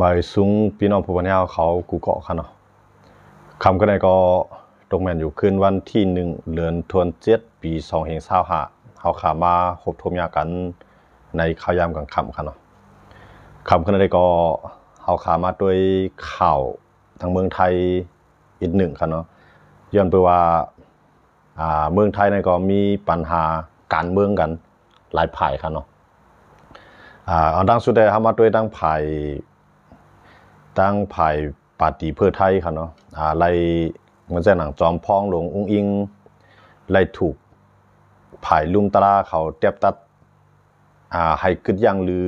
ບາຍສຸງພີ່ນ້ອງຜູ້ບັນຍາວເຂົາກູ່ເກາະຄັນເນາະ. ຄ່ຳຄືນໃດກໍຕົກແມ່ນຢູ່ຄືນວັນທີໜຶ່ງ ເດືອນທວນເຈັດ ປີສອງພັນຊາວຫ້າ ເຮົາຂ້າມາພົບທົມຍາກັນໃນຂ່າວຍາມກາງຄ່ຳຄັນເນາະ. ຄ່ຳຄືນໃດກໍເຮົາຂ້າມາດ້ວຍຂ່າວທາງເມືອງໄທ ອີກໜຶ່ງຄັນເນາະ ຍ້ອນເພາະວ່າ ອ່າ ເມືອງໄທນັ້ນກໍມີບັນຫາການເມືອງກັນຫຼາຍຝ່າຍຄັນເນາະ. ອ່າ ເອົາດັ່ງສຸດແທ້ເຮົາມາດ້ວຍທາງຝ່າຍ ທາງຝ່າຍປາຕີເພື່ອໄທຄັນເນາະ. ອ່າ ໄລ່ເໝືອນຈັ່ງໜັງ ຈອມພອງຫຼວງອຸ້ງອິງ ໄລ່ຖືກຝ່າຍລຸ່ມຕະລາເຂົາແຕບຕັດ ອ່າ ໃຫ້ກຶດຢັ້ງ ຫຼື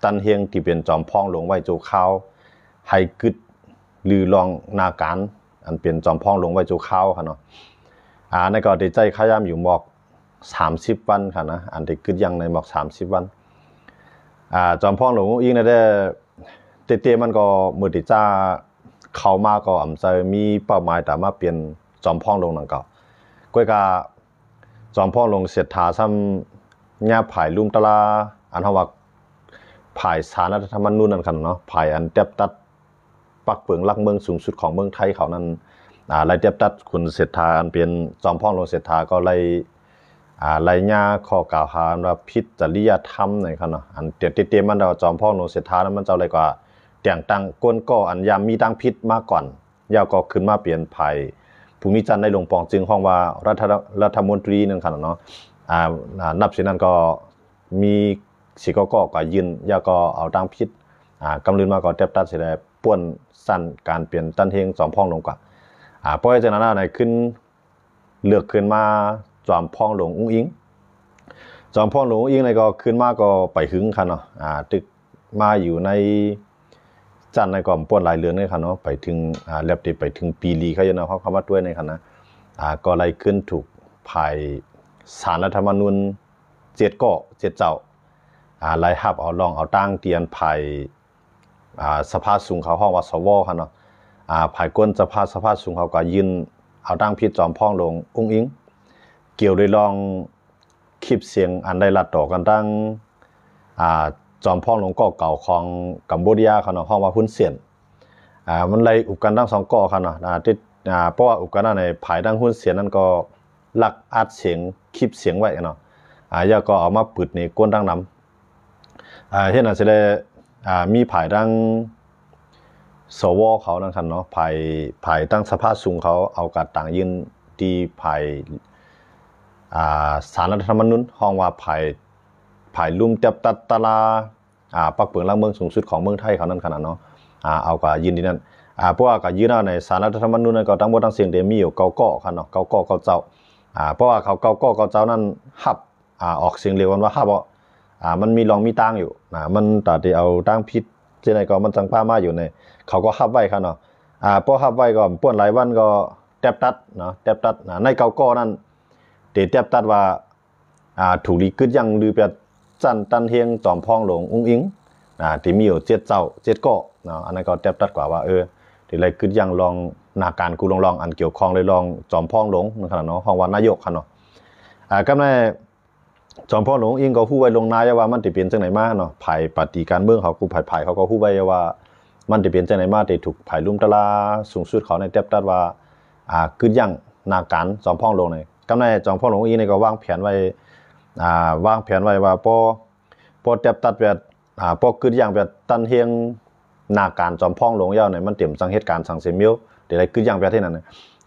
ຕັນຮຽງທີ່ເປັນຈອມພອງຫຼວງໄວ້ຊົ່ວຄາວ ໃຫ້ກຶດ ຫຼື ລອງໜ້າການອັນເປັນຈອມພອງຫຼວງໄວ້ຊົ່ວຄາວຫັ້ນເນາະ. ອ່າ ນັ້ນກໍໄດ້ໃຊ້ຄະຍາມຢູ່ໝອກສາມສິບວັນຫັ້ນນະ ອັນໄດ້ກຶດຢັ້ງໃນໝອກສາມສິບວັນ. ອ່າ ຈອມພອງຫຼວງອຸ້ງອິງນັ້ນແທ້ ແຕ່ ແຕ່ມັນກໍເມື່ອທີ່ຈະເຂົ້າມາກໍອຳຈະມີເປົ້າໝາຍຕາມມາເປັນຈອມພອງຫຼວງດັ່ງເກົ່າ. ກ້ວຍກະ ຈອມພອງຫຼວງເສດຖາຊ້ຳຍາມຝ່າຍລຸ່ມຕະລາ ອັນເຮົາວ່າຝ່າຍສານລັດຖະທຳມະນູນນັ້ນຄັນເນາະ ຝ່າຍອັນແຕບຕັດປັກເປີງຫຼັກເມືອງສູງສຸດຂອງເມືອງໄທເຂົານັ້ນ ອ່າ ໄລ່ແຕບຕັດຄຸນເສດຖາ ອັນເປັນຈອມພອງຫຼວງເສດຖາ ກໍໄລ່ ອ່າ ໄລ່ຍາຂໍ້ກ່າວຫາວ່າຜິດຈະລິຍະທຳນັ້ນຄັນເນາະ. ອັນເຕັມໆ ມັນດອກ ຈອມພອງຫຼວງເສດຖານັ້ນ ມັນເຈົ້າໄດ້ກວ່າແຕ່ງຕັ້ງກົ້ນກໍອັນຍາມມີທາງຜິດມາກ່ອນ ແລ້ວກໍຂຶ້ນມາເປັນຝ່າຍຜູ້ມີຈັນໃນຫຼວງປອງ ຈຶ່ງຮ້ອງວ່າລັດຖະ ລັດຖະມົນຕີນັ້ນຄັນເນາະ. ອ່າ ນັບເຊັ່ນນັ້ນກໍມີສີກໍກໍກະຍື່ນ ແລ້ວກໍເອົາທາງຜິດ ອ່າ ກຳລືນມາກໍແຕບຕັດເສຍແລ້ວ ປ່ວນຊັ້ນການເປັນຕັນຮຽງຈອມພອງລົງກວ່າ. ອ່າ ເພາະເຮັດຈັ່ງນັ້ນນະ ໃນຂຶ້ນ ເລືອກຂຶ້ນມາຈອມພອງຫຼວງອຸ້ງອິງ. ຈອມພອງຫຼວງອຸ້ງອິງນີ້ກໍຂຶ້ນມາກໍໄປຫຶງຄັນເນາະ ອ່າ ຕຶກມາຢູ່ໃນຈັນໃນກໍບໍ່ປ່ວນຫຼາຍເດືອນເລີຍຄັນເນາະ ໄປເຖິງ ອ່າ ແລ້ວໄປເຖິງປີລີເຂົາຢູ່ເນາະ ເຂົາເຂົ້າມາດ້ວຍໃນຄັນນະ ອ່າ ກໍໄດ້ຂຶ້ນຖືກຝ່າຍສານລັດຖະທຳມະນູນເຈັດກໍເຈັດເຈົ້າ ອ່າ ໄດ້ຮັບເອົາຮ່ອງເອົາຕາງທີ່ອັນຝ່າຍ ອ່າ ສະພາສູງເຂົາຮ້ອງວ່າ ສວ ຫັ້ນເນາະ. ອ່າ ຝ່າຍກ້ນສະພາ ສະພາສູງເຂົາກໍຍື່ນເອົາທາງຜິດຈອມພອງຫຼວງອຸ້ງອິງ ກ່ຽວໂດຍລອງຄລິບສຽງອັນໄດ້ລັດຕໍ່ກັນທັງ ອ່າ ຈອມພອງຫຼວງກໍເກົ່າຂອງກຳໂບດຽ ເຂົາເນາະ ຮ້ອງວ່າ ຮຸນເຊນ. ອ່າ ມັນໄດ້ອຸບກັນທັງສອງກໍ ເຂົາເນາະ ອ່າ ຕິດ ອ່າ ເພາະວ່າອຸບກັນນັ້ນ ຝ່າຍທາງຮຸນເຊນນັ້ນກໍລັກອັດສຽງ ຄລິບສຽງໄວ້ເນາະ ອ່າ ແລ້ວກໍເອົາມາປຶດໃນກ້ນທັງນຳ. ອ່າ ເຮັດໃຫ້ເສຍແລ້ວ ອ່າ ມີຝ່າຍທາງ ສວ ເຂົານັ້ນຄັນເນາະ ຝ່າຍ ຝ່າຍທາງສະພາສູງເຂົາເອົາກະຕ່າງຍື່ນທີ່ຝ່າຍ ອ່າ ສານລັດຖະທຳມະນູນ ຮ້ອງວ່າ ຝ່າຍ ຝ່າຍລຸ່ມແຕບຕັດຕະລາ ອ່າ ປັກເປີງຫຼັກເມືອງສູງສຸດຂອງເມືອງໄທເຂົານັ້ນຄັນເນາະ ອ່າ ເອົາກະຍື່ນທີ່ນັ້ນ. ອ່າ ເພາະວ່າກະຍື່ນເອົາໃນສານລັດຖະທຳມະນູນນັ້ນກໍທັງໝົດທັງສິ້ນໄດ້ມີຢູ່ເກົ້າກໍ ເນາະ ເກົ້າກໍ ເກົ້າເຈົ້າ. ອ່າ ເພາະວ່າເຂົາເກົ້າກໍ ເກົ້າເຈົ້ານັ້ນຮັບ ອ່າ ອອກສຽງເລວ ເອີ້ນວ່າຮັບເອົາ ອ່າ ມັນມີຮ່ອງມີຕາງຢູ່ນະ ມັນຕາທີ່ເອົາຕາງຜິດຈັ່ງໃດກໍມັນຈັ່ງປະມາຢູ່ໃນ ເຂົາກໍຮັບໄວ້ຄັນເນາະ. ອ່າ ພໍຮັບໄວ້ກໍບໍ່ປ່ວນຫຼາຍວັນກໍແຕບຕັດເນາະ ແຕບຕັດນະ ໃນເກົ້າກໍນັ້ນ ທີ່ແຕບຕັດວ່າ ອ່າ ຖືກລິກຶດຢັ້ງ ຫຼື ແປດ ຊັ້ນຕັນຮຽງຈອມພອງຫຼວງອຸ້ງອິງ ອ່າ ທີ່ມີຢູ່ເຈັດເຈົ້າ ເຈັດກໍເນາະ ອັນນັ້ນກໍແຕບຕັດກວ່າວ່າ ເອີ ທີ່ໄດ້ກຶດຢັ້ງລອງໜ້າການກູລອງໆ ອັນກ່ຽວຂ້ອງໂດຍລອງຈອມພອງຫຼວງນັ້ນຂະໜາດເນາະ ຮ້ອງວ່ານາຍົກຂະໜາດເນາະ. ອ່າ ກຳໃນຈອມພອງຫຼວງອຸ້ງອິງກໍຮູ້ໄວ້ລ່ວງໜ້າວ່າມັນຈະເປັນຈັ່ງໃດມາເນາະ ຝ່າຍປາຕີການເມືອງເຂົາ ກູ່ຝ່າຍເຂົາກໍຮູ້ໄວ້ວ່າມັນຈະເປັນຈັ່ງໃດມາ ທີ່ຖືກຝ່າຍລຸ່ມຕະລາສູງສຸດເຂົານີ້ແຕບຕັດວ່າ ອ່າ ກຶດຢັ້ງໜ້າການຈອມພອງຫຼວງນີ້. ກຳໃນຈອມພອງຫຼວງອີ່ນີ້ກໍວາງແຜນໄວ້ ອ່າ ວາງແຜນໄວ້ວ່າ ພໍ ພໍແຕບຕັດແບບ ອ່າ ພໍກຶດຢັ້ງແບບຕັນຮຽງໜ້າການຈອມພອງຫຼວງແລ້ວນີ້ ມັນເຕັມສັງເຫດການສັງເສມເມວ ທີ່ໄດ້ກຶດຢັ້ງແບບທີ່ນັ້ນ.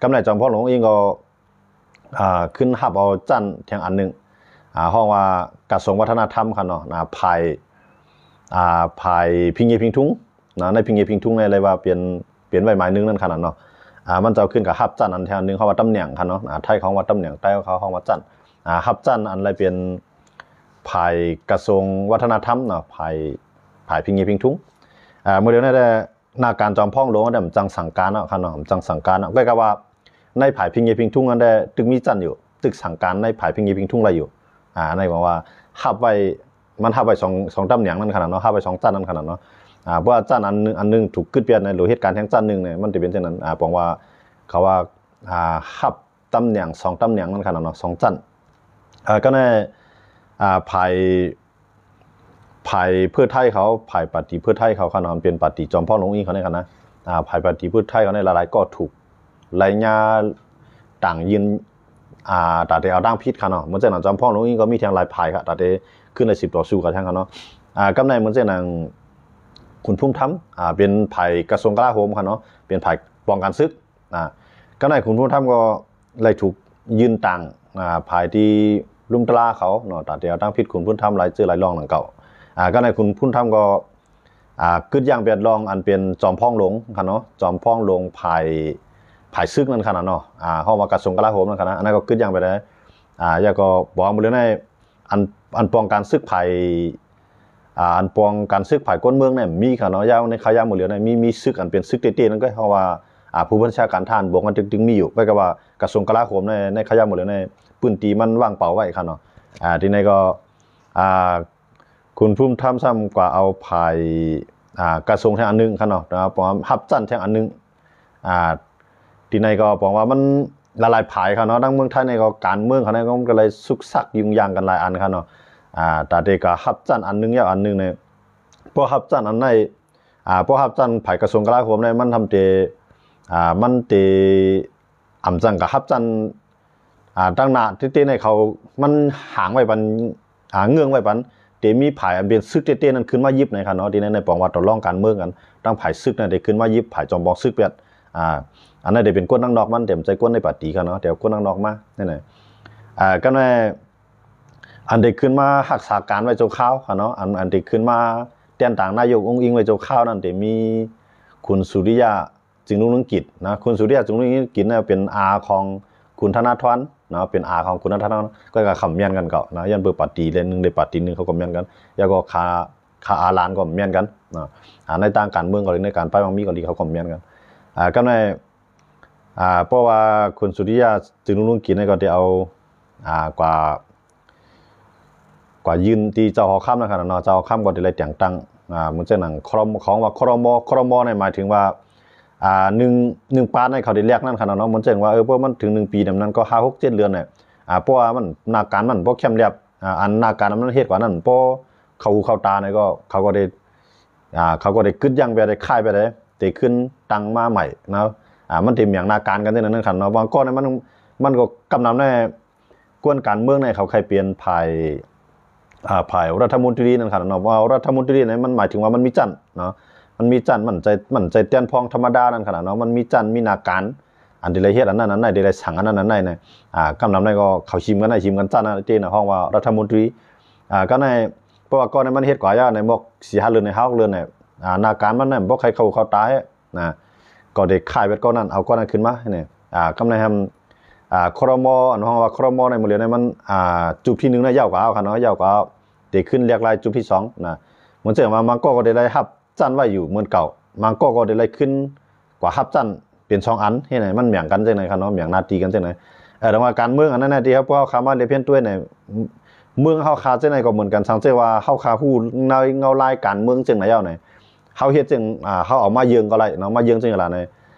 ກຳໃນຈອມພອງຫຼວງອີ່ກໍ ອ່າ ຂຶ້ນຮັບເອົາຈັນແທ່ງອັນໜຶ່ງ ອ່າ ຮ້ອງວ່າກະຊວງວັດທະນະທຳຂະໜາດເນາະ ອ່າ ຝ່າຍ ອ່າ ຝ່າຍພິງເຍພິງທຸງ ນະ ໃນພິງເຍພິງທຸງໃນເລີຍວ່າເປັນ ເປັນໄວ້ໝາຍໜຶ່ງນັ້ນຂະໜາດເນາະ. ອ່າ ມັນເຈົ້າຂຶ້ນກໍຮັບຈັນອັນແທ່ງໜຶ່ງ ເຂົາວ່າຕຳແໜ່ງຂະໜາດເນາະ ອ່າ ໄທເຂົາວ່າຕຳແໜ່ງ ໄຕ້ເຂົາ ເຂົາວ່າຈັນ ອ່າ ຮັບຈັນອັນໄລເປັນຝ່າຍກະຊວງວັດທະນະທຳເນາະ ຝ່າຍ ຝ່າຍພິງເຍພິງທຸງ. ອ່າ ມື້ດຽວນັ້ນແຫຼະ ໜ້າການຈອມພອງຫຼວງນັ້ນຈັ່ງສັ່ງການເນາະ ຂະໜາດເນາະ ຈັ່ງສັ່ງການເນາະ ກໍກະວ່າໃນຝ່າຍພິງເຍພິງທຸງນັ້ນແຫຼະ ຕຶກມີຈັນຢູ່ ຕຶກສັ່ງການໃນຝ່າຍພິງເຍພິງທຸງໄດ້ຢູ່. ອ່າ ໃນບອກວ່າຮັບໄວ້ ມັນຮັບໄວ້ສອງ ສອງຕຳແໜ່ງນັ້ນຂະໜາດເນາະ ຮັບໄວ້ສອງຈັນນັ້ນຂະໜາດເນາະ. ອ່າ ເພາະວ່າຈັນອັນໜຶ່ງ ອັນໜຶ່ງຖືກກຶດແບບໃນໂລເຫດການແຫ່ງຈັນໜຶ່ງນີ້ ມັນຈະເປັນຈັ່ງນັ້ນ. ອ່າ ບອກວ່າ ເຂົາວ່າ ອ່າ ຮັບຕຳແໜ່ງສອງຕຳແໜ່ງນັ້ນຂະໜາດເນາະ ສອງຈັນ. ອ່າ ກໍໃນ ອ່າ ຝ່າຍ ຟ ຝ່າຍເພື່ອໄທເຂົາ ຝ່າຍປາຕີເພື່ອໄທເຂົາຂະເນາະ ເປັນປາຕີຈອມພອງຫຼວງອຸ້ງອິງເຂົານີ້ຫັ້ນນະ ອ່າ ຝ່າຍປາຕີເພື່ອໄທເຂົານີ້ຫຼາຍໆກໍຖືກໄລ່ຍາຕາງຍື່ນ ອ່າ ຕາແຕ່ເອົາທາງຜິດຂະເນາະ ເໝືອນຈັ່ງນັ້ນ ຈອມພອງຫຼວງອຸ້ງອິງກໍມີແທ່ງຫຼາຍຝ່າຍຂະ ຕາແຕ່ຂຶ້ນໄດ້ສືບຕໍ່ສູ້ກັນແທ່ງຂະເນາະ ອ່າ ກັບໃນເໝືອນຈັ່ງນັ້ນ ຄຸນພູມທຳ ອ່າ ເປັນຝ່າຍກະຊວງກະລາໂຫມຂະເນາະ ເປັນຝ່າຍປ້ອງກັນສຶກ ອ່າ ກັບໃນຄຸນພູມທຳກໍໄດ້ຖືກຍື່ນຕາງ ອ່າ ຝ່າຍທີ່ລຸມຕະລາເຂົາເນາະ ຕາແຕ່ເອົາທາງຜິດ ຄຸນພູມທຳຫຼາຍເຈີຫຼາຍລອງໜັງເກົ່າ ອ່າ ກັບໃນຄຸນພູມທຳກໍ ອ່າ ກຶດຢ່າງແບດລອງອັນເປັນຈອມພອງຫຼວງຂະເນາະ ຈອມພອງຫຼວງຝ່າຍ ຝ່າຍສຶກນັ້ນຂະເນາະ ອ່າ ເຮົາວ່າກະຊວງກະລາໂຫມນັ້ນຂະເນາະ ອັນນັ້ນກໍກຶດຢ່າງແບດ ອ່າ ແລ້ວກໍບອກໝົດເລີຍໃນ ອັນ ອັນປ້ອງກັນສຶກຝ່າຍ ອ່າ ອັນປ້ອງກັນສຶກຝ່າຍກົນເມືອງນັ້ນມີຂະເນາະ ຍາວໃນຂະຍາມໝົດເລີຍນັ້ນ ມີ ມີສຶກອັນເປັນສຶກເຕ້ໆນັ້ນກໍເຮົາວ່າ ອ່າ ຜູ້ບັນຊາການທະຫານບົກນັ້ນຈຶ່ງ ຈຶ່ງມີຢູ່ ກໍຄືວ່າກະຊວງກະລາໂຫມໃນ ໃນຂະຍາມໝົດເລີຍໃນ ພື້ນທີ່ມັນວ່າງເປົ່າໄວ້ຂະເນາະ ອ່າ ທີ່ໃນກໍ ອ່າ ຄຸນພູມທຳຊ້ຳກວ່າເອົາຝ່າຍ ອ່າ ກະຊວງແທ່ງອັນໜຶ່ງຂະເນາະ ເນາະ ເພາະວ່າຮັບຊັ້ນແທ່ງອັນໜຶ່ງ ອ່າ ທີ່ໃນກໍບອກວ່າມັນຫຼາຍໆຝ່າຍຂະເນາະ ທາງເມືອງໄທໃນກໍການເມືອງຂະເນາະ ກໍເລີຍຊຸກຊັກຫຍຸ້ງຍາງກັນຫຼາຍອັນຂະເນາະ ອ່າ ຕາເຕກໍຮັບຊັ້ນອັນໜຶ່ງ ຍາວອັນໜຶ່ງໃນ ພໍຮັບຊັ້ນອັນໃນ ອ່າ ພໍຮັບຊັ້ນຝ່າຍກະຊວງກະລາໂຫມໃນ ມັນທຳເຕ ອ່າ ມັນເຕ ອຳຈັ່ງກໍຮັບຊັ້ນ ອ່າ ຕັ້ງໜ້າເຕໆໃນເຂົາ ມັນຫາງໄວ້ປັນ ອ່າ ເງື່ອງໄວ້ປັນ ເຕມີຝ່າຍອັນເປັນຊຶກເຕໆນັ້ນຂຶ້ນມາຢິບໃນຂະເນາະ ທີ່ໃນ ໃນປອງວ່າຕໍ່ລອງການເມືອງກັນ ທາງຝ່າຍຊຶກນັ້ນໄດ້ຂຶ້ນມາຢິບຝ່າຍຈອມປອງຊຶກແບບ ອ່າ ອັນນັ້ນໄດ້ເປັນກົນທາງນອກ ມັນເຕັມໃຈກົນໃນປາຕີຂະເນາະ ແຕ່ກົນທາງນອກມາ ນັ້ນນະ ອ່າ ກໍແມ່ນ ອັນໄດ້ຂຶ້ນມາຮັກສາການໄວ້ຊົ່ວຄາວຂະເນາະ ອັນ ອັນໄດ້ຂຶ້ນມາແຕ່ງຕັ້ງນາຍົກອຸ້ງອິງໄວ້ຊົ່ວຄາວນັ້ນ ເຕມີຄຸນສຸລິຍາ ຈຶ່ງລຸງເຮືອງກິດນະ ຄຸນສຸລິຍາ ຈຶ່ງລຸງເຮືອງກິດນະ ເປັນອາຂອງຄຸນທະນາທອນເນາະ ເປັນອາຂອງຄຸນທະນາທອນ ກໍ ກໍຄຳແມ່ນກັນເຂົານະ ຍ້ອນເປີປາຕີເລນໜຶ່ງໄດ້ປາຕີໜຶ່ງ ເຂົາກໍແມ່ນກັນ ແລ້ວກໍຂ້າ ຂ້າອາຫຼານກໍແມ່ນກັນເນາະ ອ່າ ໃນທາງການເມືອງກໍດີ ໃນການປ້າຍໝາກມີກໍດີ ເຂົາກໍແມ່ນກັນ ອ່າ ກໍໃນ ອ່າ ເພາະວ່າຄຸນສຸລິຍາ ຈຶ່ງລຸງເຮືອງກິດນີ້ກໍໄດ້ເອົາ ອ່າ ກວ່າ ກວ່າຍື່ນທີ່ເຈົ້າຫໍຄຳນະຂະເນາະ ເຈົ້າຫໍຄຳກໍໄດ້ແຕ່ງຕັ້ງ ອ່າ ເໝືອນຈັ່ງນັ້ນ ຄອມ ຂອງວ່າ ຄມ ຄມ ນີ້ໝາຍເຖິງວ່າ ອ່າ ໜຶ່ງ ໜຶ່ງປາດໃນເຂົາໄດ້ແລກນັ້ນຂະເນາະ ເໝືອນຈັ່ງວ່າ ເອີ ພໍມັນເຖິງໜຶ່ງປີນຳນັ້ນກໍຫ້າ ຫົກ ເຈັດເດືອນນີ້ ອ່າ ເພາະວ່າມັນ ໜ້າການມັນບໍ່ແຄມແລບ ອ່າ ອັນໜ້າການມັນເຮັດກວ່ານັ້ນ ບໍ່ເຂົ້າຫູເຂົ້າຕານີ້ກໍ ເຂົາກໍໄດ້ ອ່າ ເຂົາກໍໄດ້ກຶດຢັ້ງໄປໄດ້ ຄ້າຍໄປໄດ້ ໄດ້ຂຶ້ນຕັ້ງມາໃໝ່ເນາະ ອ່າ ມັນໄດ້ແບ່ງໜ້າການກັນຈັ່ງນັ້ນຂະເນາະ ບາງກ່ອນນີ້ມັນ ມັນກໍກຳນຳໃນ ກວນການເມືອງໃນເຂົາໃຫ້ປ່ຽນຝ່າຍ ອ່າ ຝ່າຍລັດຖະມົນຕີນັ້ນຂະເນາະ ເພາະວ່າລັດຖະມົນຕີນີ້ມັນໝາຍເຖິງວ່າມັນມີຊັ້ນເນາະ ມັນມີຊັ້ນ ມັນໃຈ ມັນໃຈແຕ່ນພອງທຳມະດານັ້ນຂະເນາະ ມັນມີຊັ້ນ ມີໜ້າການ ອັນທີ່ໄດ້ເຮັດອັນນັ້ນອັນນີ້ ທີ່ໄດ້ສັ່ງອັນນັ້ນອັນນີ້ນະ ອ່າ ກຳນຳໃນກໍເຂົາຫິມກັນນະ ຫິມກັນຊັ້ນນະ ທີ່ນະ ຮ້ອງວ່າລັດຖະມົນຕີ ອ່າ ກໍໃນ ເພາະວ່າກ່ອນນີ້ມັນເຮັດກວ່າຢ່າງໃນໝົດສີ່ຫ້າເດືອນໃນຫ້າຫົກເດືອນນີ້ ອ່າ ໜ້າການມັນນັ້ນບໍ່ໃຫ້ເຂົ້າຫູເຂົ້າຕາ ນະ ກໍໄດ້ຄ້າຍແບບກ້ອນນັ້ນ ເອົາກ້ອນນັ້ນຂຶ້ນມານີ້ ອ່າ ກຳໃນ ອ່າ ຄມ ອັນຮ້ອງວ່າ ຄມ ໃນມື້ດຽວນີ້ມັນ ອ່າ ຈຸບທີໜຶ່ງນະ ຍາວກວ່າເຮົາຂະເນາະ ຍາວກວ່າເຮົາ ໄດ້ຂຶ້ນລຽກລາຍຈຸບທີສອງນະ ເໝືອນເຊັ່ນວ່າ ບາງກໍ ກໍໄດ້ໄດ້ຮັບຊັ້ນໄວ້ຢູ່ເໝືອນເກົ່າ ບາງກໍ ກໍໄດ້ໄລ່ຂຶ້ນກວ່າຮັບຊັ້ນເປັນສອງອັນ ເຮັດໃຫ້ມັນແບ່ງກັນຈັ່ງໃດຂະເນາະ ແບ່ງໜ້າທີ່ກັນຈັ່ງໃດ ເອີ ແຕ່ວ່າການເມືອງອັນນັ້ນນະ ທີ່ເຮົາ ພວກເຮົາຄາມາລຽບຮຽນຕົວໃນ ເມືອງເຮົາຄາຈັ່ງໃດກໍເໝືອນກັນ ສັງເກດວ່າເຮົາຄາຮູ້ໃນເງົາລາຍການເມືອງຈັ່ງໃດເອົາໃນ ເຮົາເຮັດຈັ່ງ ອ່າ ເຮົາເອົາມາເຢິງກໍໄດ້ເນາະ ມາເຢິງຈັ່ງໃດລະໃນ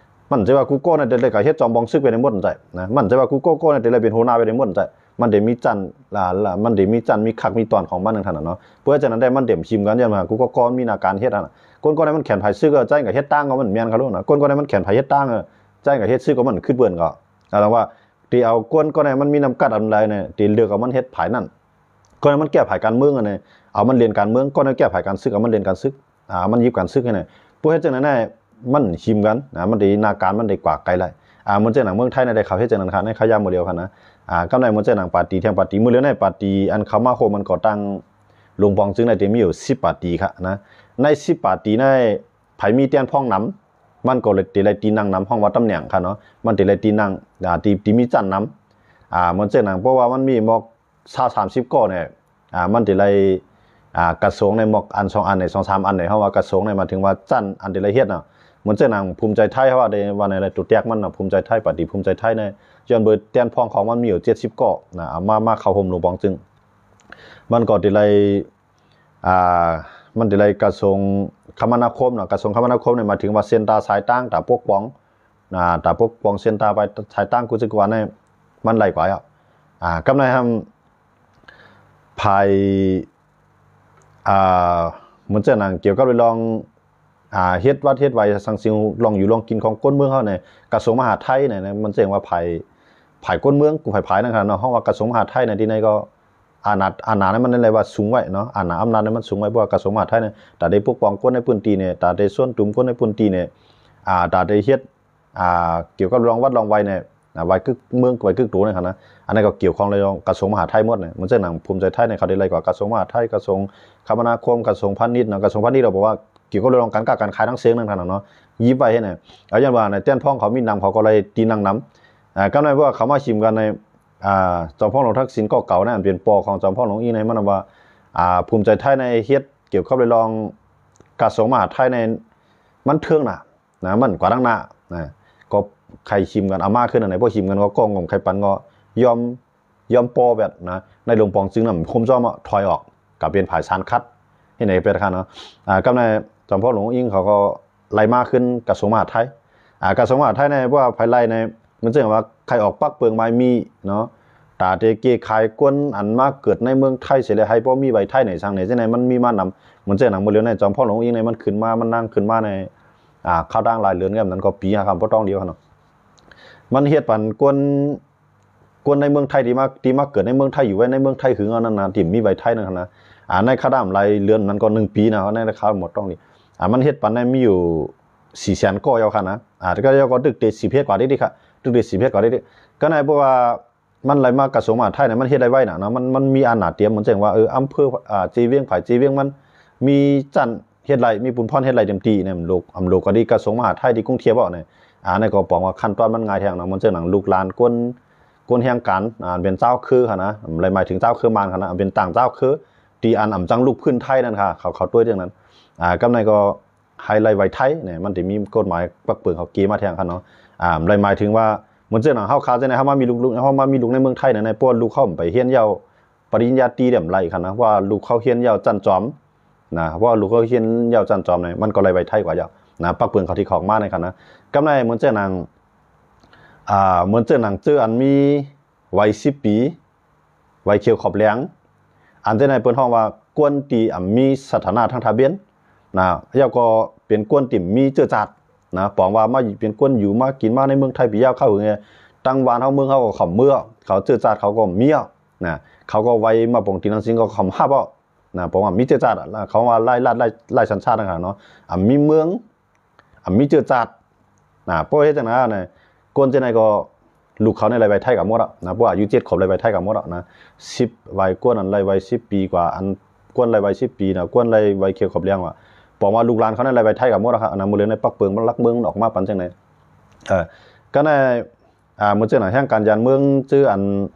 ມັນຈະວ່າກູໂກນັ້ນແຕ່ລະກໍເຮັດຈອມບອງຊຶກໄປໃນໝົດໃຈນະ ມັນຈະວ່າກູໂກໂກນັ້ນແຕ່ລະເປັນຫົວໜ້າໄປໃນໝົດໃຈ ມັນໄດ້ມີຊັ້ນ ລະ ລະ ມັນໄດ້ມີຊັ້ນມີຄັກມີຕອນຂອງມັນຈັ່ງຊັ້ນນະເນາະ ເພາະສະນັ້ນໄດ້ມັນເຕັມທິມກັນ ຍ້ອນວ່າກູໂກກໍມີໜ້າການເຮັດຫັ້ນນະ ຄົນກໍໄດ້ມັນແຂນໃຜຊຶກກໍໃຈກໍເຮັດຕ່າງກໍມັນແມ່ນເຂົາໂລດນະ ຄົນກໍໄດ້ມັນແຂນໃຜເຮັດຕ່າງກໍໃຈກໍເຮັດຊຶກກໍມັນຄືເພິ່ນກໍ ແຕ່ວ່າ ທີ່ເອົາກວນກໍໄດ້ມັນມີນ້ຳກັດອັນໃດນີ້ ທີ່ເລືອກເອົາມັນເຮັດຝ່າຍນັ້ນ ກໍໃຫ້ມັນແກ້ໄຂການເມືອງອັນນີ້ ເອົາມັນເລ່ນການເມືອງ ກໍໃຫ້ແກ້ໄຂການຊຶກ ເອົາມັນເລ່ນການຊຶກ ອ່າ ມັນຢິບການຊຶກໃຫ້ແນ່ ບໍ່ເຮັດຈັ່ງນັ້ນແນ່ ມັນຫິມກັນນະ ມັນໄດ້ໜ້າການ ມັນໄດ້ກວາດໄກຫຼາຍ ອ່າ ເໝືອນຈັ່ງນັ້ນເມືອງໄທນະ ໄດ້ເຂົາເຮັດຈັ່ງນັ້ນຄ່ະ ໃນຂະຍາມໂມເດວຫັ້ນນະ ອ່າ ກໍໃນເໝືອນຈັ່ງນັ້ນປາຕີ ແທ່ງປາຕີ ມື້ເລີຍໃນປາຕີ ອັນເຂົ້າມາໂຮມມັນກໍ່ຕັ້ງຫຼວງປອງຈຶ່ງໄດ້ ທີ່ມີຢູ່ສິບປາຕີຄ່ະນະ ໃນສິບປາຕີໃນ ໃຜມີແຕ່ນພອງນຳ ມັນກໍເລີຍໄດ້ໄລ່ຕີນັ່ງນຳ ເຮົາວ່າຕຳແໜ່ງຄ່ະເນາະ ມັນໄດ້ໄລ່ຕີນັ່ງ ອ່າ ທີ່ ທີ່ມີຊັ້ນນຳ ອ່າ ເໝືອນເຊັ່ນນັ້ນ ເພາະວ່າມັນມີໝົດຊາວສາມສິບກໍນີ້ ອ່າ ມັນໄດ້ໄລ່ ອ່າ ກະຊວງໃນໝົດອັນສອງອັນນີ້ ສອງສາມອັນນີ້ ເຮົາວ່າກະຊວງນີ້ ໝາຍເຖິງວ່າຊັ້ນອັນທີ່ໄດ້ເຮັດນະ ເໝືອນເຊັ່ນນັ້ນພູມໃຈໄທ ເຮົາວ່າໄດ້ວ່າໃນໄລຕົວແຕກມັນນະ ພູມໃຈໄທ ປາຕີພູມໃຈໄທນີ້ ຍ້ອນເບີແຕ່ນພອງຂອງມັນມີຢູ່ເຈັດສິບກໍນະ ເອົາມາ ມາເຂົ້າຮ່ວມຫຼວງປອງຈຶ່ງ ມັນກໍໄດ້ໄລ່ ອ່າ ມັນໄດ້ໄລ່ກະຊວງຄະມະນາຄົມເນາະ ກະຊວງຄະມະນາຄົມນີ້ ໝາຍເຖິງວ່າເສັ້ນທາງສາຍຕາງຕາປົກປ້ອງ ອ່າ ຕາປົກປ້ອງເສັ້ນທາງໄປສາຍຕາງກຸຊິກວານີ້ ມັນໄລ່ກວ່າແລ້ວ ອ່າ ກຳໃນຫັ້ນ ຝ່າຍ ອ່າ ເໝືອນເຊັ່ນໜັງກ່ຽວກັບເລື່ອງ ອ່າ ເຮັດວັດເຮັດໄວ ສັງສິ່ງລອງຢູ່ລອງກິນຂອງຄົນເມືອງເຮົານີ້ ກະຊວງມະຫາດໄທນີ້ ເໝືອນເຊັ່ນວ່າ ຝ່າຍ ຝ່າຍຄົນເມືອງ ຜູ້ຝ່າຍໆນັ້ນຂະໜາດເນາະ ເຮົາວ່າກະຊວງມະຫາດໄທນີ້ ທີ່ໃນກໍອານາ ອານານັ້ນມັນໄດ້ວ່າສູງໄວ້ເນາະ ອານາອຳນາດນັ້ນມັນສູງໄວ້ ເພາະວ່າກະຊວງມະຫາດໄທນີ້ ຕາໄດ້ປົກປ້ອງຄົນໃນພື້ນທີ່ນີ້ ຕາໄດ້ຊວນຊຸມຄົນໃນພື້ນທີ່ນີ້ ອ່າ ຕາໄດ້ເຮັດ ອ່າ ກ່ຽວກັບລອງວັດລອງໄວນີ້ ອ່າ ໄວກຶກເມືອງໄວກຶກໂຕນີ້ຫັ້ນນະ ອັນນັ້ນກໍກ່ຽວຂ້ອງເລື່ອງກະຊວງມະຫາດໄທໝົດນີ້ ເໝືອນເຊັ່ນໜັງພູມໃຈໄທນີ້ ເຂົາໄດ້ໄລ່ກວ່າກະຊວງມະຫາດໄທ ກະຊວງຄະມະນາຄົມ ກະຊວງພານິດເນາະ ກະຊວງພານິດເຮົາບອກວ່າກ່ຽວກັບເລື່ອງການຄ້າການຂາຍທັງເຊິ່ງນັ້ນຂະໜາດເນາະ ຢິບໄວ້ເຮັດນີ້ ເອົາ ຍ້ອນວ່າໃນແຕ່ນພ້ອງເຂົາມີນຳ ເຂົາກໍໄລ່ຕີນາງນຳ ອ່າ ກໍໃນເມື່ອເຂົາມາຊິມກັນໃນ ອ່າ ຈອມພອນຫຼວງທັກສິນກໍເກົ່ານັ້ນ ເປັນປໍຂອງຈອມພອນຫຼວງອີງໃນມັນວ່າ ອ່າ ພູມໃຈໄທໃນເຮັດກ່ຽວກັບເລື່ອງກະຊວງມະຫາດໄທໃນມັນເຖິງນະ ນະ ມັນກວ່າທາງໜ້ານະ ກໍໃຄ່ຊິມກັນ ອາມາຂຶ້ນອັນໃດ ພໍຊິມກັນກໍກ້ອງງົມໄຂ່ປັນກໍຍອມ ຍອມປໍແບດນະ ໃນຫຼວງປອງຈຶ່ງນຳໂຮມຊ້ອມຖອຍອອກ ກະເປັນຝ່າຍສານຂັດ ເຮັດໃຫ້ເປັນຂະໜາດເນາະ ອ່າ ກັບໃນຈອມພອນຫຼວງອີງເຂົາກໍໄລ່ມາຂຶ້ນກະຊວງມະຫາດໄທ ອ່າ ກະຊວງມະຫາດໄທໃນ ເພາະວ່າໄຜໄລ່ໃນ ເໝືອນເຊັ່ນວ່າ ໃຄ່ອອກປັກເປິງໝາຍມີເນາະ ຕາເຕເກຂາຍຄົນອັນມາເກີດໃນເມືອງໄທເສຍແລ້ວ ໃຫ້ບໍ່ມີໄວໄທໃນສັງໃນຈັ່ງໃດ ມັນມີມານຳ ເໝືອນເຊັ່ນໜັງມື້ລຽວໃນຈອມພອນຫຼວງອີງໃນ ມັນຂຶ້ນມາ ມັນນາງຂຶ້ນມາໃນ ອ່າ ຄາວດາງຫຼາຍເດືອນກັນນັ້ນກໍປີຫ້າຄຳບໍ່ຕ້ອງດຽວຫັ້ນເນາະ ມັນເຮັດປັນຄົນ ຄົນໃນເມືອງໄທທີ່ມາ ທີ່ມາເກີດໃນເມືອງໄທ ຢູ່ໄວ້ໃນເມືອງໄທຫຶງເອົານັ້ນນະ ທີ່ມີໄວໄທນັ້ນນະ ອ່າ ໃນຄາວດາງຫຼາຍເດືອນນັ້ນກໍໜຶ່ງປີນະ ໃນຄາວໝົດຕ້ອງນີ້ ອ່າ ມັນເຮັດປັນໃນມີຢູ່ສີ່ແສນກໍເຈົ້າຂະນະ ອ່າ ກໍເຈົ້າກໍຕຶກເຕະສິບເຮັດກວ່າເດ້ ເດ້ຄະ ຕຶກເຕະສິບເຮັດກວ່າເດ້ ກໍໃນເພາະວ່າ ມັນໄລ່ມາກະຊວງມະຫາດໄທນະ ມັນເຮັດໄດ້ໄວນະເນາະ ມັນ ມັນມີອານາຕຽມ ເໝືອນເຊັ່ນວ່າ ເອີ ອຳເພີ ອ່າ ເຈວຽງ ຝ່າຍເຈວຽງມັນມີຊັ້ນເຮັດໄດ້ ມີປຸນພອນເຮັດໄດ້ເຕັມທີ່ນະ ໂລກ ອຳໂລກກໍດີ ກະຊວງມະຫາດໄທທີ່ກຸງເທບເວົ້ານີ້ ອ່າ ນັ້ນກໍປອງວ່າຂັ້ນຕອນມັນງ່າຍແທ້ເນາະ ເໝືອນເຊັ່ນໜັງລູກຫຼານຄົນ ຄົນແຮງການ ອ່າ ເປັນຊາວເຄີຫັ້ນນະ ບໍ່ໄດ້ໝາຍເຖິງຊາວເຄີມານຫັ້ນນະ ເປັນຕ່າງຊາວເຄີທີ່ອັນອຳຈັງລຸກພື້ນໄທນັ້ນຄ່ະ ເຂົາ ເຂົາຕົວະຈັ່ງນັ້ນ ອ່າ ກັບໃນກໍ ໃຫ້ໄລ່ໄວໄທນີ້ ມັນຈະມີກົດໝາຍປັກເປິງເຂົາເກມາແທງຄັນເນາະ ອ່າ ໄລ່ໝາຍເຖິງວ່າ ເໝືອນເຊັ່ນເຮົາຄາວຈັ່ງໃດ ເຮົາມາມີລູກ ເຮົາມາມີລູກໃນເມືອງໄທນີ້ ເພາະວ່າລູກເຂົາໄປຮຽນເຍົາປະລິນຍາຕີໄດ້ໄລ່ຄັນນະ ເພາະວ່າລູກເຂົາຮຽນເຍົາຊັ້ນຈອມນະ ເພາະວ່າລູກເຂົາຮຽນເຍົາຊັ້ນຈອມນີ້ ມັນກໍໄລ່ໄວໄທກວ່າເຈົ້ານະ ປັກເປິງເຂົາທີ່ເຂົາມາໃນຄັນນະ ກັບໃນເໝືອນເຊັ່ນໜັງ ອ່າ ເໝືອນເຊັ່ນໜັງເຈີອັນມີ ໄວສິບປີ ໄວຂຽວຂອບແຫຼງ ອັນເຈົ້າໃນເພິ່ນຮ້ອງວ່າ ກວນທີ່ ອຳ ມີສະຖານະທາງທະບຽນນະ ແລ້ວກໍເປັນກວນທີ່ມີເຈີຈາດນະ ປອງວ່າມາເປັນກວນຢູ່ມາກິນມາໃນເມືອງໄທປີຍາວຄາວຫຶງ ຕັງຫວານເຮົາເມືອງເຮົາກໍເຂົ້າເມືອ ເຂົາເຈີຈາດເຂົາກໍມີເອົານະ ເຂົາກໍໄວມາປອງຕີນທັງສິ້ນກໍເຂົ້າຮັບເອົານະ ປອງວ່າມີເຈີຈາດ ເຂົາວ່າຫຼາຍລັດ ຫຼາຍ ຫຼາຍສັນຊາດນັ້ນນະເນາະ ອຳ ມີເມືອງ ອຳ ມີເຈີຈາດນະ ເພາະເຮັດຈັ່ງນັ້ນນະ ກວນຈັ່ງໃດກໍ ລູກເຂົານີ້ໄລ່ໄວໄທກັນໝົດອະນະ ພວກອາຍຸເຈັດຂວບໄລ່ໄວໄທກັນໝົດອະນະ ສິບ ໄວກວນອັນໄລ່ໄວສິບປີກວ່າ ອັນກວນໄລ່ໄວສິບປີນະ ກວນໄລ່ໄວຂຽວຂອບແຫຼງວ່າ ປອງວ່າລູກຫຼານເຂົານີ້ໄລ່ໄວໄທກັນໝົດອະນະ ມື້ເລື່ອງໃນປັກເປິງມັນຫຼັກເມືອງອອກມາປັນຈັ່ງໃດ ເອີ ກໍໃນ ອ່າ ເໝືອນເຊັ່ນຫຍັງການຢານເມືອງ ເຈີອັນ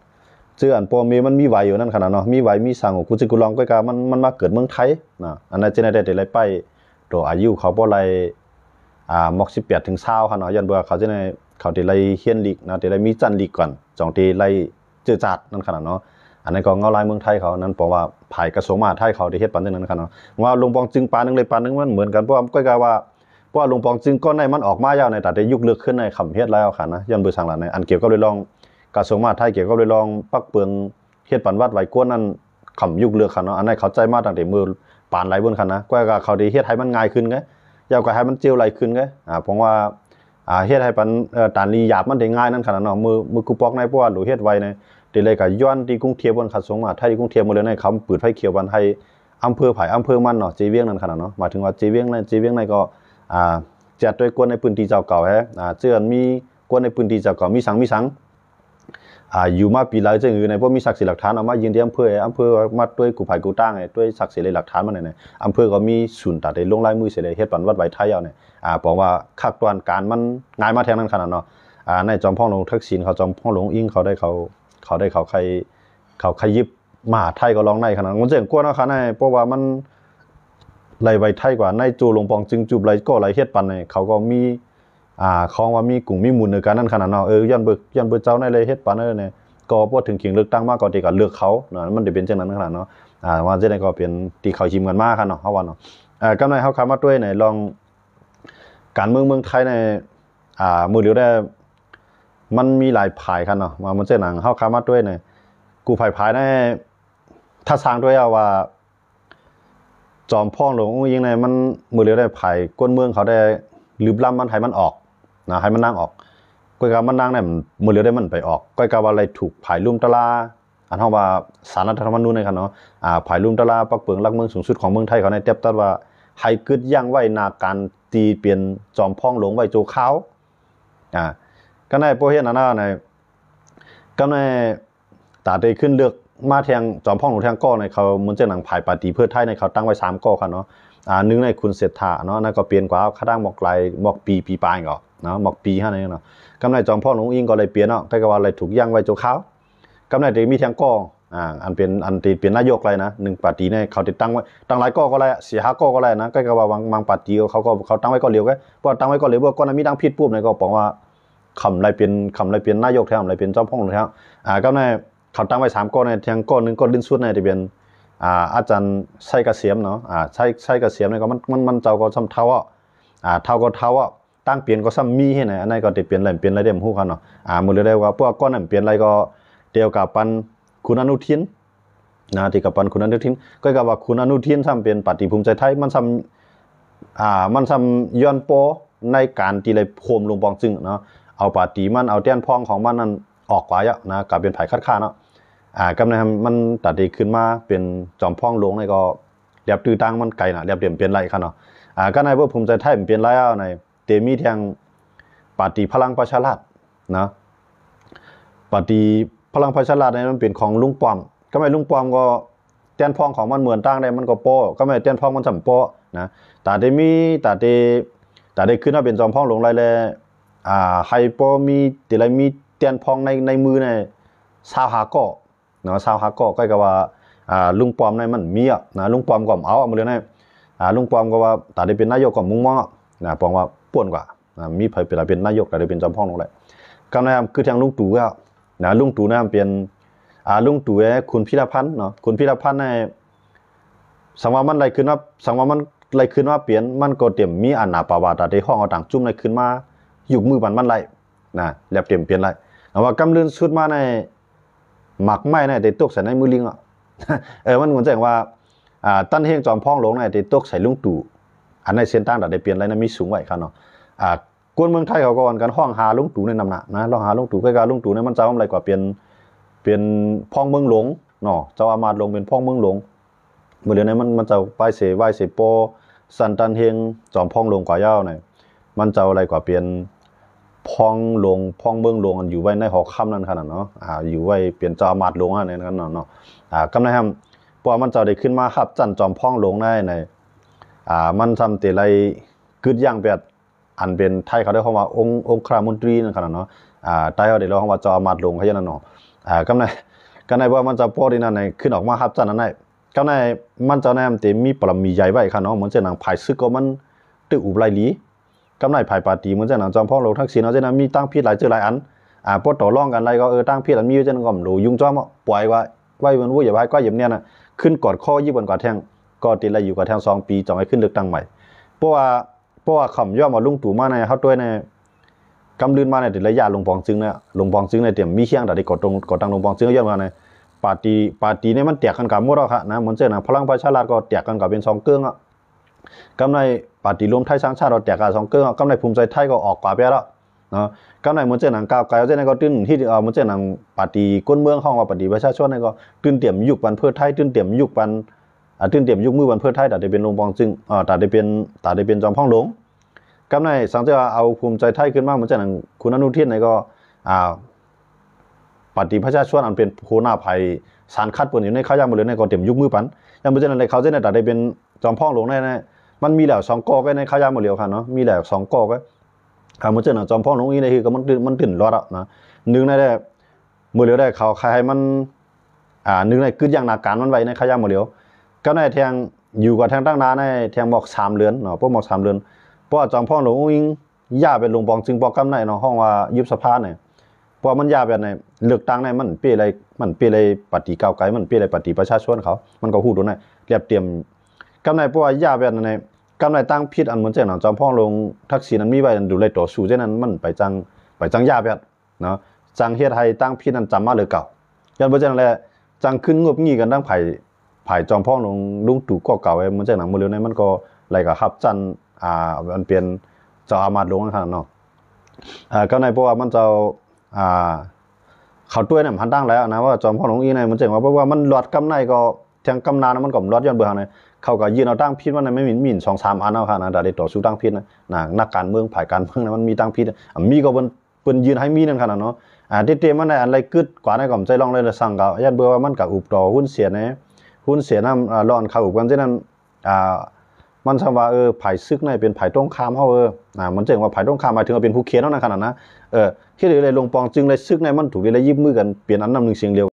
ເຈີອັນພໍ່ແມ່ມັນມີໄວຢູ່ນັ້ນຂະໜາດເນາະ ມີໄວມີສັງ ກູຊິກຸລອງ ກໍກະມັນ ມັນມາເກີດເມືອງໄທນະ ອັນນັ້ນຈັ່ງໃດໄດ້ໄລ່ໄປ ໂຕອາຍຸເຂົາບໍ່ໄລ່ ອ່າ ໝອກສິບແປດເຖິງຊາວຫັ້ນເນາະ ຍ້ອນວ່າເຂົາຈະໄດ້ ເຂົາໄດ້ໄລ່ຮຽນຫຼີກນະ ໄດ້ໄລ່ມີຊັ້ນຫຼີກກ່ອນ ຈັ່ງໄດ້ໄລ່ເຈີຈາດນັ້ນຂະໜາດເນາະ ອັນນັ້ນກໍເງົາລາຍເມືອງໄທເຂົານັ້ນ ເພາະວ່າຝ່າຍກະຊວງມະຫາດໄທເຂົາໄດ້ເຮັດປານຈັ່ງນັ້ນຂະໜາດເນາະ ວ່າຫຼວງປອງຈຶ່ງປານໜຶ່ງໄດ້ປານໜຶ່ງ ມັນເໝືອນກັນ ເພາະວ່າ ກໍກະວ່າ ເພາະວ່າຫຼວງປອງຈຶ່ງກ່ອນໃນມັນອອກມາແລ້ວໃນ ຕາໄດ້ຍຸກເລີກຂຶ້ນໃນ ຄຳເຮັດແລ້ວຂະໜາດນະ ຍ້ອນເບີສັງລະໃນ ອັນກ່ຽວກັບເລື່ອງກະຊວງມະຫາດໄທ ກ່ຽວກັບເລື່ອງປັກເປິງ ເຮັດປັນວັດໄຫວ້ກວນນັ້ນ ຄຳຍຸກເລີກຫັ້ນເນາະ ອັນນັ້ນເຂົາໃຊ້ມາຕັ້ງແຕ່ເມື່ອປານຫຼາຍບຸນຫັ້ນນະ ກວ່າເຂົາໄດ້ເຮັດໃຫ້ມັນງ່າຍຂຶ້ນໄງ ແລ້ວກໍໃຫ້ມັນເຈີໄຫຼຂຶ້ນໄງ ອ່າ ເພາະວ່າ ອ່າ ເຮັດໃຫ້ປັນ ເອີ ຕານລີ້ຢາບມັນໄດ້ງ່າຍນັ້ນຂະໜາດເນາະ ມື້ ມື້ກູປອກໃນ ເພາະວ່າຫຼວງເຮັດໄຫວ້ໃນ ເດເລີຍກໍຍ້ອນທີ່ກຸງເທບ ບ່ອນກະຊວງມະຫາດໄທທີ່ກຸງເທບ ມື້ເລີຍໃນ ເຂົາເປີດໄຟຂຽວບັນໃຫ້ອຳເພີໃຜອຳເພີມັນເນາະ ເຈວຽງນັ້ນຂະໜາດເນາະ ໝາຍເຖິງວ່າເຈວຽງໃນ ເຈວຽງໃນກໍ ອ່າ ຈັດດ້ວຍກວນໃນພື້ນທີ່ເຈົ້າເກົ່າແຮ ອ່າ ເຈີອັນມີກວນໃນພື້ນທີ່ເຈົ້າເກົ່າ ມີສັງ ມີສັງ ອ່າ ຢູ່ມາປີຫຼາຍຈັ່ງອື່ນໃນ ບໍ່ມີສັກສີຫຼັກຖານ ເອົາມາຢືນທີ່ອຳເພີ ໃຫ້ອຳເພີມາດ້ວຍກູ່ໃຜກູ່ຕ່າງ ໃຫ້ດ້ວຍສັກສີແລະຫຼັກຖານມັນໃນ ອຳເພີກໍມີສູນຕາໄດ້ລົງລາຍມືເສຍແລ້ວ ເຮັດປັນວັດໄຫວ້ໄທເອົາໃນ ອ່າ ເພາະວ່າຄັກຕອນການມັນງ່າຍມາແທງນັ້ນຂະໜາດເນາະ ອ່າ ໃນຈອມພອງຫຼວງທັກສິນ ເຂົາ ຈອມພອງຫຼວງອີງ ເຂົາໄດ້ເຂົາ ເຂົາໄດ້ເຂົາໄຄ ເຂົາໄຄຍິບມະຫາດໄທກໍລອງໃນຂະໜາດ ມັນເຊິ່ງກວນເນາະ ຂະໜາດ ເພາະວ່າມັນໄລ່ໄຫວ້ໄທກວ່າ ໃນໂຈຫຼວງປອງຈຶ່ງຈູບໄລ່ກໍໄລ່ເຮັດປັນໃນ ເຂົາກໍມີ ອ່າ ຂອງວ່າມີກຸງມີມູນໃນການນັ້ນຂະໜາດເນາະ ເອີ ຍ້ອນເບີ ຍ້ອນເບີເຈົ້າໃນໄລ່ເຮັດປານເອີ ກໍພໍເຖິງເຂດເລືອກຕັ້ງມາກໍເດກະເລືອກເຂົາເນາະ ມັນໄດ້ເປັນຈັ່ງນັ້ນຂະໜາດເນາະ ອ່າ ວ່າຈັ່ງໃດກໍເປັນທີ່ເຂົາຊິເໝືອນມາຂະເນາະ ເຮົາວ່າເນາະ ເອີ ກຳໃນເຮົາຄາມາດ້ວຍໃນລອງການເມືອງເມືອງໄທໃນ ອ່າ ມື້ດຽວໄດ້ ມັນມີຫຼາຍຝ່າຍຂະເນາະ ວ່າມັນເຊັ່ນຫຍັງ ເຮົາຄາມາດ້ວຍໃນ ກູ່ຝ່າຍໃນ ຖ້າສ້າງດ້ວຍວ່າ ຈອມພອງຫຼວງອຸ້ງອິງນີ້ ມັນ ມື້ລຽວໄດ້ ຝ່າຍກົນເມືອງເຂົາໄດ້ລຶບລ້ຳມັນ ໃຫ້ມັນອອກນະ ໃຫ້ມັນນາງອອກ. ກ້ອຍກາມັນນາງນີ້ ມື້ລຽວໄດ້ ມັນໄປອອກ ກ້ອຍກາວ່າໄລ່ຖືກຝ່າຍລຸ່ມຕະລາ ອັນເຮົາວ່າສານລັດຖະທຳມະນູນນີ້ຄັນເນາະ ອ່າ ຝ່າຍລຸ່ມຕະລາປັກເປິງຫຼັກເມືອງສູງສຸດຂອງເມືອງໄທເຂົານີ້ ແຕບຕັດວ່າໃຫ້ກຶດຢັ້ງໄວ້ໜ້າການທີ່ເປັນຈອມພອງຫຼວງໄວ້ຊົ່ວຄາວ. ອ່າ ກະໃນ ພໍເຫັນອັນນັ້ນນະ ກະໃນ ຕາເຕຂຶ້ນເລືອກມາແທງ ຈອມພອງຫຼວງແທງກໍໃນ ເຂົາ ເໝືອນຈັ່ງໜັງ ຝ່າຍປາຕີເພື່ອໄທໃນ ເຂົາຕັ້ງໄວ້ສາມກໍຄັນເນາະ. ອ່າ ໜຶ່ງໃນຄຸນເສດຖາເນາະ ນັ້ນກໍປ່ຽນກວ່າ ຄາດາງໝອກຫຼາຍ ໝອກປີ ປີປາຍກໍເນາະ ໝອກປີຫັ້ນເນາະ. ກຳໃນຈອມພອງຫຼວງອິງກໍເລີຍປ່ຽນເນາະ ກໍວ່າເລີຍຖືກຢັ້ງໄວ້ຊົ່ວຄາວ. ກຳໃນທີ່ມີແທງກໍ ອ່າ ອັນເປັນ ອັນທີ່ເປັນນາຍົກໄລນະ ໜຶ່ງປາຕີໃນ ເຂົາຕິດຕັ້ງໄວ້ ຕັ້ງຫຼາຍກໍກໍໄລ ສີ່ຫ້າກໍກໍໄລນະ ກໍວ່າບາງ ບາງປາຕີເຂົາກໍ ເຂົາຕັ້ງໄວ້ກໍລຽວ ກໍບໍ່ຕັ້ງໄວ້ກໍລຽວ ກໍກໍມີຕັ້ງຜິດປຸບໃນ ກໍບອກວ່າ ຄຳໄລເປັນ ຄຳໄລເປັນນາຍົກແທ້ ຄຳໄລເປັນຈອມພອງແທ້. ອ່າ ກຳໃນ ເຂົາຕັ້ງໄວ້ສາມກໍໃນ ແທງກໍໜຶ່ງກໍດິນສຸດໃນ ທີ່ເປັນ ອ່າ ອາຈານໄຊກະເສມເນາະ ອ່າ ໄຊ ໄຊກະເສມນີ້ ກໍມັນ ມັນ ມັນເຈົ້າກໍຊ່ຳເຖົ້າ ອ່າ ເຖົ້າກໍເຖົ້າ ຕັ້ງປ່ຽນກໍຊ່ຳມີເຮັດໃນ ອັນນັ້ນກໍໄດ້ເປັນໄລ ເປັນໄລໄດ້ບໍ່ຮູ້ຄັນເນາະ. ອ່າ ມື້ລະໄດ້ວ່າ ພວກກ່ອນນັ້ນເປັນໄລກໍ ດຽວກັບປັນຄຸນອະນຸທິນນະ ທີ່ກັບປັນຄຸນອະນຸທິນ ກໍກັບວ່າຄຸນອະນຸທິນຊ່ຳເປັນປາຕີພູມໃຈໄທ ມັນຊ່ຳ ອ່າ ມັນຊ່ຳຍ້ອນປໍໃນການທີ່ໄລໂຄມລົງປອງຈຶງເນາະ ເອົາປາຕີມັນ ເອົາແຕນພອງຂອງມັນນັ້ນອອກກວ່າຍະນະ ກາຍເປັນຝ່າຍຄັດຄ້ານເນາະ. ອ່າ ກຳໃນມັນຕາທີ່ຂຶ້ນມາເປັນຈອມພອງຫຼວງໃນ ກໍແລບຕື້ຕ່າງມັນໄກນະ ແລບເຕັມເປັນໄລຄັນເນາະ. ອ່າ ກຳໃນເພິ່ນພູມໃຈໄທເປັນໄລເອົາໃນ ເຕມີແທງປາຕີພະລັງປະຊາລັດນະ ປາຕີພະລັງປະຊາລັດໃນ ມັນເປັນຂອງລຸງປ້ອມ ກຳໃນລຸງປ້ອມກໍ ແຕນພອງຂອງມັນເໝືອນຕ່າງໃດ ມັນກໍປໍ ກຳໃນແຕນພອງມັນຊ່ຳປໍນະ. ຕາເຕມີ ຕາເຕ ຕາເຕຂຶ້ນມາເປັນຈອມພອງຫຼວງໄລແລ ອ່າ ໃຫ້ພໍມີ ເຕໄລມີແຕນພອງໃນ ໃນມືໃນ ຊາວຫ້າກໍເນາະ ຊາວຫ້າກໍ ກໍກະວ່າ ອ່າ ລຸງປ້ອມໃນມັນມີອະນະ ລຸງປ້ອມກໍເອົາ ມື້ລະໃນ ອ່າ ລຸງປ້ອມກໍວ່າ ຕາໄດ້ເປັນນາຍົກກໍມຸງມອງອະນະ ປ້ອມວ່າປ່ວນກວ່າ ອ່າ ມີໃຜເປັນ ເປັນນາຍົກ ຕາໄດ້ເປັນຈອມພອງຫຼວງແລ ກຳໃນຄືແທງລຸງຕູ້ແລ້ວນະ ລຸງຕູ້ນະ ເປັນ ອ່າ ລຸງຕູ້ແລ ຄຸນພິລະພັນເນາະ ຄຸນພິລະພັນໃນ ສັງວ່າມັນໄດ້ຂຶ້ນມາ ສັງວ່າມັນໄດ້ຂຶ້ນມາປ່ຽນ ມັນກໍຕຽມມີອານາປາວາ ຕາໄດ້ຮ້ອງເອົາຕ່າງຈຸ້ມໄດ້ຂຶ້ນມາຍຸກມືປັນມັນໄດ້ນະ ແລບເຕັມປ່ຽນໄດ້. ແຕ່ວ່າກຳລື່ນສຸດມາໃນ ໝາກໄມ້ໃນໄດ້ຕົກໃສ່ໃນມືລິງເນາະ ເອີ ມັນໝູນແຈ້ງວ່າ ອ່າ ຕັນເຮງຈອມພອງຫຼວງໃນໄດ້ຕົກໃສ່ລຸງຕູ້ ອັນໃນເສັ້ນທາງຕາໄດ້ປ່ຽນໄດ້ນະ ມີສູງໄວ້ຄັນເນາະ. ອ່າ ຄົນເມືອງໄທເຂົາກໍອ່ອນກັນຮ້ອງຫາລຸງຕູ້ໃນນຳໜ້ານະ ຮ້ອງຫາລຸງຕູ້ ຄືກະລຸງຕູ້ໃນມັນຈະເອົາໄລກວ່າເປັນ ເປັນພອງເມືອງຫຼວງເນາະ ເຈົ້າອາມາດຫຼວງເປັນພອງເມືອງຫຼວງ. ມື້ດຽວນີ້ມັນ ມັນຈະໄຫວ້ເສ ໄຫວ້ເສປໍ ສັນຕັນເຮງຈອມພອງຫຼວງກວ່າຍາວໃນ ມັນຈະໄລກວ່າເປັນພອງຫຼວງ ພອງເມືອງຫຼວງ ອັນຢູ່ໄວ້ໃນຫໍຄຳນັ້ນຂະໜາດເນາະ ອ່າ ຢູ່ໄວ້ເປັນເຈົ້າອາມາດຫຼວງນັ້ນຂະໜາດເນາະ. ອ່າ ກຳໃນຫັ້ນ ເພາະວ່າມັນຈະໄດ້ຂຶ້ນມາຮັບຊັ້ນຈອມພອງຫຼວງໃນ ໃນ ອ່າ ມັນຊ່ຳເຕໄລກຶດຢັ້ງແບບ ອັນເປັນໄທເຂົາໄດ້ຮ້ອງວ່າອົງ ອົງຄະລະມົນຕີນັ້ນຂະໜາດເນາະ ອ່າ ໃຕ້ເຮົາໄດ້ຮ້ອງວ່າເຈົ້າອາມາດຫຼວງຂະໜາດນັ້ນເນາະ. ອ່າ ກຳໃນ ກຳໃນວ່າມັນຈະພໍດີນັ້ນໃນ ຂຶ້ນອອກມາຮັບຊັ້ນອັນໃນ ກຳໃນມັນຈະແນມເຕັມມີປາລະມີໃຫຍ່ໄວ້ຂະເນາະ ເໝືອນຈັ່ງໜັງຝ່າຍຊຶກກໍມັນຕຶກອຸບໄລລີ ກຳໃນຝ່າຍປາຕີ ເໝືອນຈັ່ງໜັງຈອມພອງຫຼວງທັກສິນເນາະ ຈັ່ງນັ້ນມີຕັ້ງຜິດຫຼາຍເຈີຫຼາຍອັນ ອ່າ ພໍຕໍ່ລອງກັນໄລກໍ ເອີ ຕັ້ງຜິດອັນມີຢູ່ຈັ່ງນັ້ນກໍບໍ່ຫຍຸ້ງຈ້ອມ ປ່ອຍວ່າໄວ້ມັນ ບໍ່ຢາກໃຫ້ກໍຢຽບແໜ້ນນະ ຂຶ້ນກອດຄໍຢູ່ກັນກວ່າແທງ ກໍຕິໄລຢູ່ກັນແທງສອງປີ ຈະໃຫ້ຂຶ້ນເລືອກຕັ້ງໃໝ່ ເພາະວ່າ ເພາະວ່າຄຳຍ້ອມວ່າລຸງຕູ້ມາໃນເຮົາຕົວໃນ ກຳລື່ນມາໃນໄລຍະລົງປອງຈຶງນະ ລົງປອງຈຶງໃນຕຽມມີຮຽງ ຕາໄດ້ກໍ່ຕັ້ງ ກໍ່ຕັ້ງລົງປອງຈຶງ ຍ້ອນວ່າໃນປາຕີ ປາຕີນີ້ມັນແຕກກັນກະໝົດແລ້ວຄະນະ ເໝືອນເຊັ່ນນະ ພະລັງປະຊາລັດກໍແຕກກັນກະເປັນສອງເກິ່ງອະ ກຳໃນປາຕີລວມໄທສ້າງຊາດກໍແຕກກະສອງເກິ່ງອະ ກຳໃນພູມໃຈໄທກໍອອກກວ່າໄປແລ້ວເນາະ ກຳໃນເໝືອນເຊັ່ນນະ ກ້າວໄກ ເຊັ່ນນັ້ນກໍຕື່ນ ເອີ ເໝືອນເຊັ່ນນະ ປາຕີກົນເມືອງ ເຮົາວ່າປາຕີປະຊາຊົນນັ້ນກໍຕື່ນຕຽມຍຸກປັນເພື່ອໄທ ຕື່ນຕຽມຍຸກປັນ ອ່າ ຕື່ນຕຽມຍຸກມືວັນເພື່ອໄທ ຕາໄດ້ເປັນລົງປອງຈຶງ ເອີ ຕາໄດ້ເປັນ ຕາໄດ້ເປັນຈອມພອງຫຼວງ ກຳໃນສັງເກດວ່າເອົາພູມໃຈໄທຂຶ້ນມາ ເໝືອນຈັ່ງນັ້ນ ຄຸນອະນຸທິນນີ້ກໍ ອ່າ ປາຕີປະຊາຊົນ ອັນເປັນຫົວໜ້າຝ່າຍສານຂັດເພິ່ນຢູ່ໃນຄາວຍາມມາເລີຍນີ້ ກໍຕຽມຍຸກມືປັນ ຢ່າງເໝືອນຈັ່ງນັ້ນ ເຂົາເຈົ້າໃນຕາໄດ້ເປັນຈອມພອງຫຼວງໃນ ໃນ ມັນມີແລ້ວສອງກໍ ໃນຄາວຍາມມາເລີຍຄັນເນາະ ມີແລ້ວສອງກໍ ອ່າ ເໝືອນຈັ່ງນັ້ນ ຈອມພອງຫຼວງອີກໃນຄື ກໍມັນ ມັນຕື່ນລອດອະນະ ໜຶ່ງໃນ ມື້ດຽວໄດ້ເຂົາໃຫ້ມັນ ອ່າ ໜຶ່ງໃນກຶດຢັ້ງໜ້າການມັນໄວ້ໃນຄາວຍາມມາເລີຍ ກຳໃນແທງ ຢູ່ກັບແທງຕັ້ງໜ້າໃນແທງໝອກສາມເດືອນເນາະ ພວກໝອກສາມເດືອນ ເພາະວ່າຈອມພອງຫຼວງອຸ້ງອິງ ຢ່າໄປລົງປອງຈຶງ ເພາະກຳໃນເນາະ ຮ້ອງວ່າຍຸບສະພານີ້ ເພາະວ່າມັນຢ່າແບບໃນ ເລືອກຕັ້ງໃນມັນເປ້ໄລ ມັນເປ້ໄລປາຕີກ້າວໄກ ມັນເປ້ໄລປາຕີປະຊາຊົນເຂົາ ມັນກໍຮູ້ຕົວໃນ ລຽບຕຽມ ກຳໃນ ເພາະວ່າຢ່າແບບໃນ ກຳໃນຕັ້ງຜິດ ອັນເໝືອນຈັ່ງນັ້ນ ຈອມພອງຫຼວງທັກສິນ ອັນມີໄວ້ ອັນດູໄລຕໍ່ສູ້ຈັ່ງນັ້ນ ມັນໄປຈັ່ງ ໄປຈັ່ງຢ່າແບບ ເນາະ ຈັ່ງເຮັດໃຫ້ຕັ້ງຜິດນັ້ນຈຳມາເລີຍເກົ່າ ຍ້ອນບໍ່ຈັ່ງນັ້ນແຫຼະ ຈັ່ງຂຶ້ນງົບຫງິ້ກັນທັງຝ່າຍ ຝ່າຍຈອມພອງຫຼວງລຸງຕູ້ກໍເກົ່າໄວ້ ມັນຈັ່ງນັ້ນ ມື້ເລັວນີ້ມັນກໍໄລ່ກະຮັບຊັ້ນ ອ່າ ອັນເປັນເຈົ້າອາມາດຫຼວງນັ້ນຂະໜາດເນາະ ເອີ ກໍໃນເພາະວ່າມັນເຈົ້າ ອ່າ ເຂົາຕົວະນຳຫັ້ນຕັ້ງແລ້ວນະ ວ່າຈອມພອງຫຼວງອີ່ໃນ ມັນຈັ່ງວ່າ ເພາະວ່າມັນລອດກຳໃນກໍ ທາງກຳນານມັນກໍບໍ່ລອດ ຍ້ອນເບິ່ງຫັ້ນ ເຂົາກໍຍື່ນເອົາທາງຜິດມາໃນ ມີ ມີສອງສາມອັນເນາະ ຂະໜາດໄດ້ຕໍ່ສູ້ທາງຜິດນະ ນັກການເມືອງ ຝ່າຍການເມືອງນະ ມັນມີທາງຜິດ ມີກໍເພິ່ນ ເພິ່ນຍື່ນໃຫ້ມີນັ້ນຂະໜາດເນາະ ອ່າ ເຕັມໆ ມັນໄດ້ອັນໄລກຶດກວ່າໃນກໍໃຈລອງໄດ້ລະສັງກໍ ຢ້ານເບິ່ງວ່າມັນກໍອຸບຕໍ່ຮຸນເຊນນະ ຮຸນເຊນນຳ ອ່າ ລອນເຂົ້າອຸບກັນເຊັ່ນນັ້ນ ອ່າ ມັນສ່ຳວ່າ ເອີ ຝ່າຍຊຶກໃນເປັນຝ່າຍຕົງຂ້າມເຮົາ ເອີ ອ່າ ມັນຈຶ່ງວ່າຝ່າຍຕົງຂ້າມ ໝາຍເຖິງວ່າເປັນຜູ້ຂຽນເນາະ ນັ້ນຂະໜາດນະ ເອີ ເຮັດໃຫ້ຫຼວງປອງຈຶ່ງໄດ້ ຊຶກໃນມັນຖືກໄດ້ຍິບມືກັນເປັນອັນນຳໜຶ່ງສຽງດຽວ